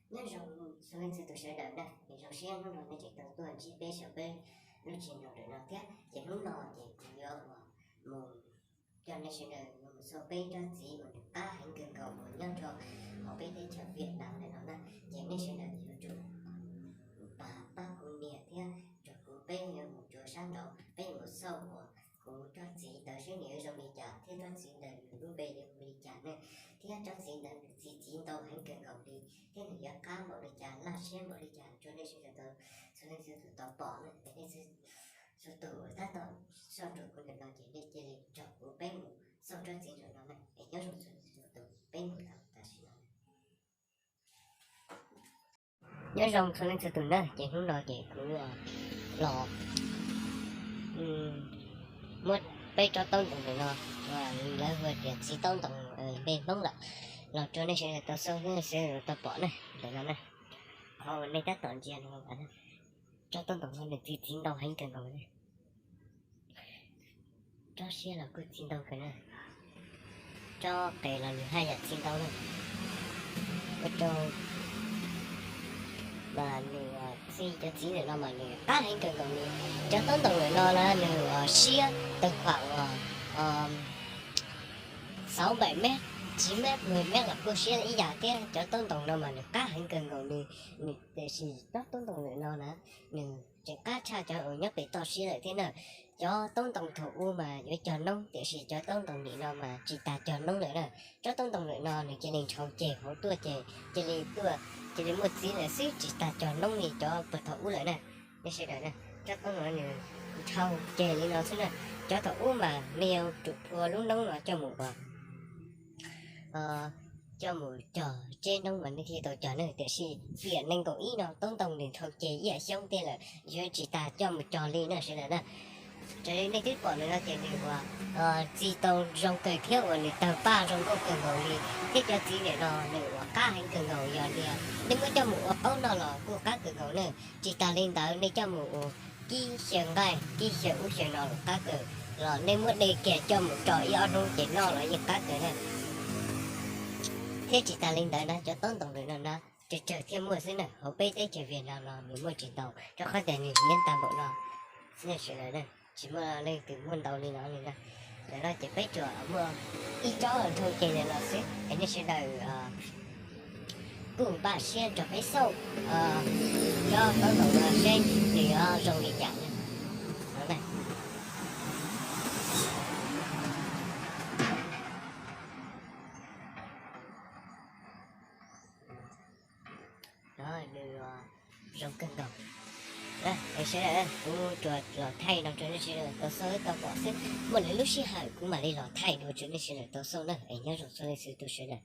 Nyob zoo txhua leej txhua tus sawv daws na, es zoo siab hnub no nej tseem tau tuaj ntsib peb saum peb lub channel no thiab. Ces hnub no ces kuv yuav mus coj nej sawv daws mus xauj peb tsob txiv uas nws qab heev kawg nkaus uas nyob rau hauv peb teb chaws Vietnam no na. Ces nej sawv daws yuav tsum pab kuv nias thiab nrog kuv, peb yuav mus rau sab nraud, peb yuav mus xauj uas kuv tsob txiv ntawd seb nws yuav zoo li cas thiab tsob txiv ntawd nws lub npe yuav hu li cas na, thiab tsob txiv ntawd nws txi txiv ntau heev kawg nkaus li, thiab nws yuav qab npaum li cas, laj siab npaum li cas rau nej sawv daws tau, txhua leej txhua tus tau pom na. Es nej txhua tus tab tom xauj rau kuv ntawm no ces nej cia li nrog kuv peb mus xauj tsob txiv ntawm no na. Es nyob zoo txhua leej txhua tus, peb mus tau tam sim no. Nyob zoo txhua leej txhua tus na, ces hnub no ces kuv los muab peb tsob taub ntoos ntawm no, lawv hu tias txiv taub ntoos npe Hmoob lawm, los rau nej sawv daws tau xauj, nej sawv daws tau pom na, ntawm no na. Qhov uas nej tab tom ntsia no, tsob taub ntoos no nws txi txiv ntau heev kawg nkaus na. Tsob siab los kuj txi ntau kawg na. Tsob qes los nws haj yam txi ntau na. Ua rau mas nws txi cov txiv ntawm no mas nws qab heev kawg nkaus li. Cov taub ntoos ntawm no na nws siab tau khoảng sáu bảy mét, chín mét, mười mét los kuj siab ib yam thiab. Cov taub ntoos no mas nws qab heev kawg nkaus li, nws tiam sis cov taub ntoos ntawm no na nws tseem qab tshaj cov uas nyob pem toj siab lawm thiab na. Cov taub ntoos thaum ub mas yuav cog noob, tiam sis cov taub ntoos nim no mas tsis tas cog noob lawm na. Tsob taub ntoos ntawm no nws cia li ntshaus ceg hauv tuaj ces cia li tuaj, cia li muaj txiv lawm xwb, tsis tas cog noob li cov puag thaum ub lawm na. Nej sawv daws na, tsob taub ntoos nws ntshaus ceg li no xwb na. Cov thaum ub mas nej yuav tsum phua lub noob no coj mus ua coj mus cog tseb noob mas nej thiaj tau cog na, tiam sis tiam nees nkaum ib no taub ntoos nws ntshaus ceg ib yam xyoob tej lawm, yuav tsis tas coj mus cog li na sawv daws na. Raws li nej twb pom ntawm no ces nws uas txi tau zoo kawg thiab uas nws tawg paj zoo nkauj kawg nkaus li, thiab cov txiv ntawm no nws uas qab heev kawg nkaus, yog li nej muab coj mus ua qaub noj los kuj qab kawg nkaus na. Tsis tas li ntawd nej coj mus ua kib xyaw nqaij, kib xyaw ub xyaw no los qab kawg, los nej muab de kiag coj mus tso ib ob hnub ces noj los yeej qab kawg na. Thiab tsis tas li ntawd na, cov taub ntoos ntawm no na, tsawg tsawg thiaj muaj xwb na, hauv peb teb chaws Vietnam no nws muaj tsis ntau, rau qhov tias nws hnyav tag npaum no xwb na sawv daws na, tsis muaj leej twg muaj ntau li no li na. Ntawm no ces peb tsuas muaj ib tsob ntshaus ceg ntawm no xwb, es nej sawv daws kuj npaj siab nrog peb xauj tsob taub ntoos no seb nws yuav zoo li cas na. Nws zoo kawg nkaus. Es sawv daws, kuv tsuas los thaij no rau nej sawv daws tau xauj tau pom xwb, muaj lwm lub sij hawm kuv mam li los thaij dua rau nej sawv daws tau xauj na, es nyob zoo txhua leej txhua tus sawv daws.